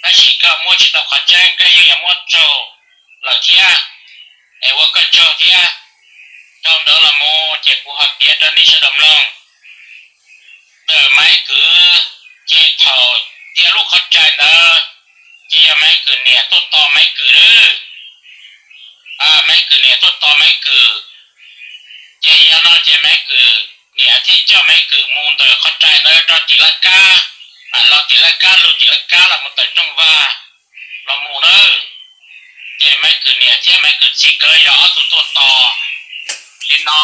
tab sis koj muab tsis tau qhov tseeb, koj yeej yuav muab raug lawm thiab, es ua koj tsaug thiab. Dhau ntawd los mus ces kuv ho piav rau nej sawv daws mloog. Ntawm Maiv Kwm ces thaum tiaj lub qhov rai ntawd ces yog Maiv Kwm niam tuaj tos Maiv Kwm lawm. Maiv Kwm niam tuaj tos Maiv Kwm, ces yog no ces Maiv Kwm niam thiaj coj Maiv Kwm mus ntawm qhov rai ntawd rau tim laj kab, los tim laj kab, lug tim laj kab los mus tawm rooj vag los mus nawb. Ces Maiv Kwm niam thiab Maiv Kwm txiv nkawd yog ob tug tuaj tos li no.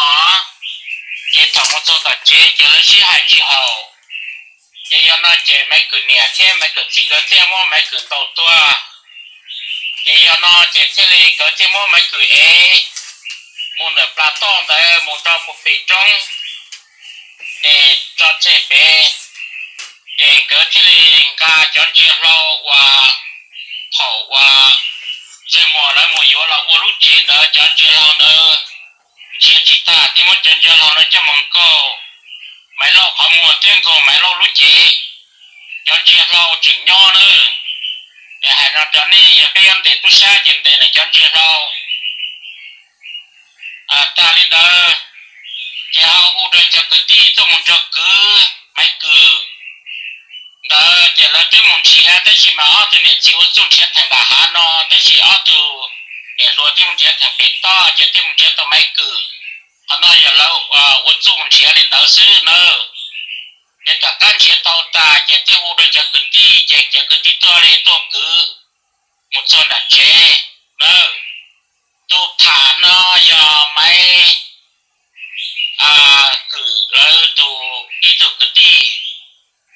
Ces thaum mus txog tom tsev ces lawv sib hais tsis haum. Ces yog no ces Maiv Kwm niam thiab Maiv Kwm txiv nkawd thiaj muab Maiv Kwm ntaus tuag. Ces yog no ces thiaj li nkawd thiaj muab Maiv Kwm ev mus ntawm plas toj ntawd mus rau puag pem roob, ces tso tseg pem. Ces nkawd thiaj li nqa cov ntsia hlau uas thaum uas Ntxawg Muas lawv mus yuav los ua lub tsev ntawd, cov ntsia hlau ntawd ntsia tsis tag thiaj muab cov ntsia hlau no coj mus nkaug Maiv Lauj qhov muag thiab nkaug Maiv Lauj lub cev. Cov ntsia hlau tseem nyob nawb. Hais no rau nej, yog peb yuav ntes tub sab ces ntes ntawm cov ntsia hlau. Tag li ntawd ces ho hu rau cov kwv tij tuaj mus nrog kwv Maiv Kwm ntawd, ces lawv twb mus nrhiav tab sis mas ob tug niam txiv ua txuj nrhiav theem nram hav no, tab sis ob tug niam hluas twb mus nrhiav theem pem toj, ces twb mus nrhiav tau Maiv Kwm. Qhov no yog lawv ua txuj mus nrhiav li ntawd xwb nawb. Ces tom qab nrhiav tau tas ces thiaj hu rau cov kwv tij, ces cov kwv tij tuaj li tuaj kwv mus txog nram tsev nawb. Tus tham no yog Maiv Kwm lawv tus ib tug kwv tij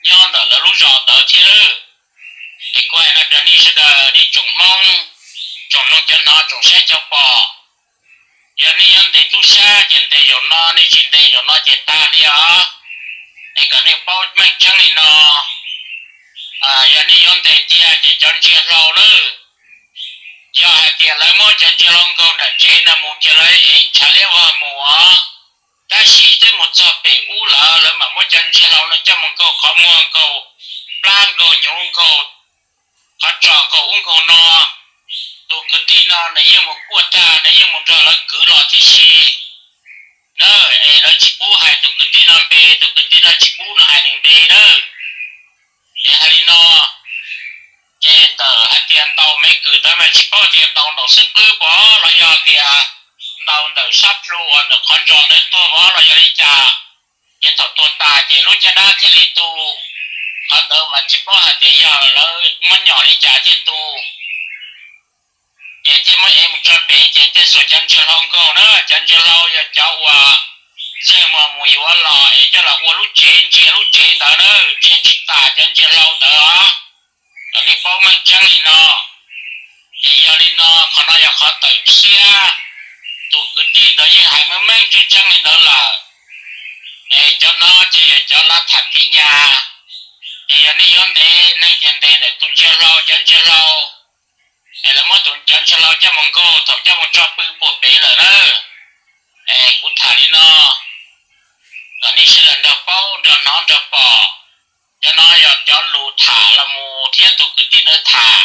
nyob ntawm lawv lub zos ntawd thiab lawm. Es kuv hais no rau nej sawv daws, nej tsoom Hmoob, tsoom mloog cov hnov, tsoom saib cov pom, yog nej yuav ntes tub sab ces ntes zaum no, nej tsis ntes zaum no ces tag li os. Es kom nej paub meej tseeb li no, yog nej yuav ntes tiag ces cov ntsia hlau nawb, yog hais tias lawv muab cov ntsia hlau nkaug nram tsev no mus ces lawv ev ntshav liab vog mus os. Tab sis twb mus txog pem ub lawm, lawv mam muab cov ntsia hlau no coj mus nkaug qhov muag, nkaug plab, nkaug hnyuv, nkaug qhov tsos, nkaug ub nkaug no. Tus kwv tij no nws yeej mus kuaj tag, nws yeej mus nrog lawv kwv los tib si na. Es lawv tsis pub hais tus kwv tij no npe, tus kwv tij no tsis pub nws hais nws npe na. Es hais li no, ces ntawm hais tias ntaus Maiv Kwm ntawd mas tsis paub tias ntaus ntaus xub pwb pov los yog tias ntaus ntawm sab plhu uas ntawm qhov ntsos ntawd tuag pov los yog li cas. Ces thaum tuag tas ces lub caj dab thiaj li tu. Qhov ntawd mas tsis paub hais tias yog lawv muab nyom li cas thiaj tu. Ces thiaj muab ev mus tso pem ces thiaj xuas cov ntsia hlau nkaug na. Cov ntsia hlau yog cov uas Ntxawg Muas mus yuav los es coj los ua lub tsev, ntsia lub tsev ntawd na, ntsia tsis tas cov ntsia hlau ntawd os. Kom nej paub meej tseeb li no. Ces yog li no, qhov no yog qhov tawm tshiab, tus kwv tij ntawd yeej hais meej meej tseeb tseeb li ntawd lawm. Es cov no ces yog cov lav tham ti nyas. Ces yog nej yuav ntes, nej ces ntes ntawm tus ntsia hlau, cov ntsia hlau. Es lawv muab tus cov ntsia hlau coj mus nkaug thaum coj mus tso pw puag pem lawm na. Es kuv tham li no kom nej sawv daws nrog paub nrog hnov nrog pom. Cov no yog cov lus tham los mus thiab tus kwv tij ntawd tham.